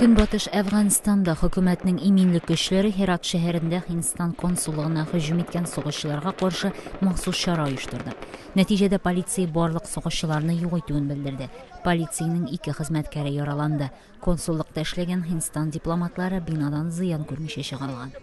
Көнбатыш Әфганстанда хөкүмәтнең иминлек көчләре Һерат шәһәрендә Һиндстан консуллыгына һөҗүм иткән сугышчыларга каршы махсус чара оештырды. Нәтиҗәдә полиция барлык сугышчыларны юк итүен белдерде. Полициянең ике хезмәткәре яраланды. Консуллыкта эшләгән Һиндстан дипломатлары бинадан зыян күрмичә чыга алган.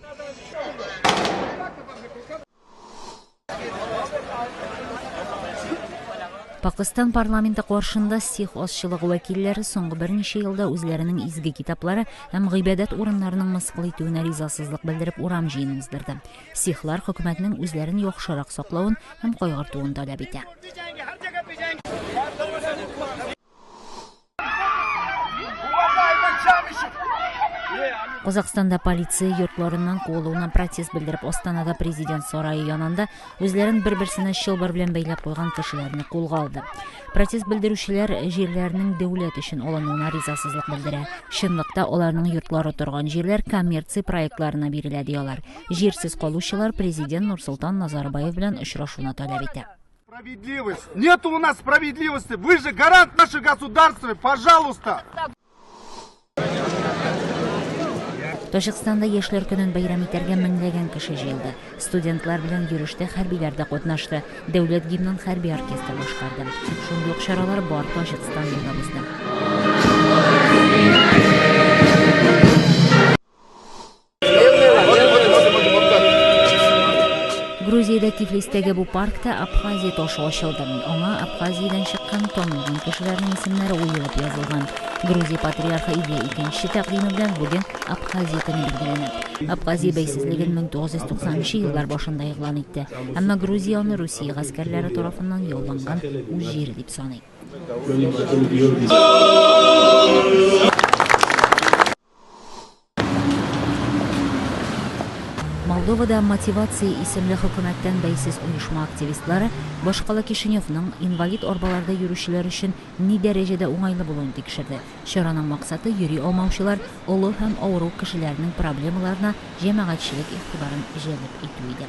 Пакыстан парламенты каршында сих азчылыгы вәкилләре соңгы берничә елда үзләренең изге китаплары һәм гыйбадәт урыннарының мыскыл итүенә ризасызлык белдереп урам җыены уздырды. Сихлар хөкүмәтнең үзләрен яхшырак саклавын һәм кайгыртуын таләп итә. Казахстанда полиция йортларыннан куылуына протест белдереп, Астанада президент сарае янында үзләрен бер-берсенә чылбыр белән бәйләп куйган кешеләрне кулга алды. Протест белдерүчеләр җирләрнең дәүләт өчен алынуына ризасызлык белдерә. Чынлыкта аларның йортлары торган җирләр коммерция проектларына бирелә, ди алар. Җирсез калучылар президент Нурсолтан Назарбаев белән очрашуны таләп итә. Справедливость. Нету у нас справедливости. Вы же гарант нашего государства. Пожалуйста. Таҗикстанда яшьләр көнен бәйрәм итәргә меңләгән кеше җыелды. Студентлар белән йөрештә хәрбиләр дә катнашты. Дәүләт гимнын хәрби оркестр башкарды. Шундый ук чаралар бар Таҗикстан буйлап узды. Грузиядә Тифлистәге бу паркта Абхазия ташы ачылды. Аңа Абхазиядән чыккан танылган кешеләрнең исемнәре уелып язылган. Грузия патриархы Илья Икенче тәкъдиме белән бүген Абхазия көне билгеләнә. Абхазия бәйсезлеген 1990 еллар башында игълан итте. Әмма Грузия аны Русия гаскәрләре тарафыннан яуланган үз җире дип саный. Молдовада Мотивация исемле хөкүмәттән бәйсез оешма активистлары башкала Кишиневның инвалид арбаларда йөрүчеләр өчен ни дәрәҗәдә уңайлы булуын тикшерде. Чараның максаты йөри алмаучылар, олы һәм авыру кешеләрнең проблемаларына җәмәгатьчелек игътибарын җәлеп итү иде.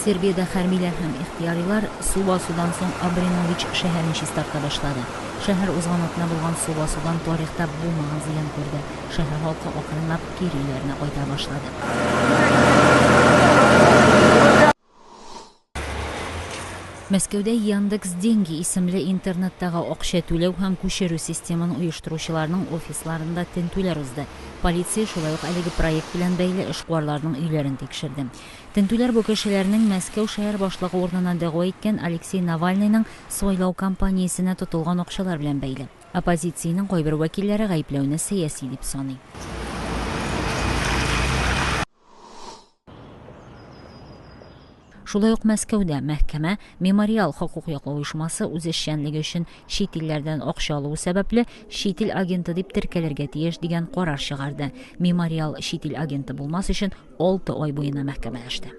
Сербиядә хәрбиләр һәм ихтыярилар су басудан соң Обренович шәһәрен чистарта башлады. Шәһәр узган атна булган су басудан тарихта булмаган зыян күрде. Шәһәр халкы акрынлап кире өйләренә кайта башлады. Мәскәүдә Яндекс Деньги исемле интернеттагы акча түләү һәм күчерү системын оештыручыларның офисларында тентүләр узды. Полиция шулай ук әлеге проект белән бәйле эшкуарларның өйләрен тикшерде. Тентүләр бу кешеләрнең Мәскәү шәһәр башлыгы урынына дәгъва иткән Алексей Навальныйның сайлау кампаниясенә тотылган акчалар белән бәйле. Оппозициянең кайбер вәкилләре гаепләүне сәяси дип саный. Шулай ук Мәскәүдә мәхкәмә Мемориал хокук яклау оешмасы үз эшчәнлеге өчен чит илләрдән акча алуы сәбәпле чит ил агенты дип теркәлергә тиеш дигән карар чыгарды. Мемориал чит ил агенты булмас өчен 6 ай буена мәхкәмәләште.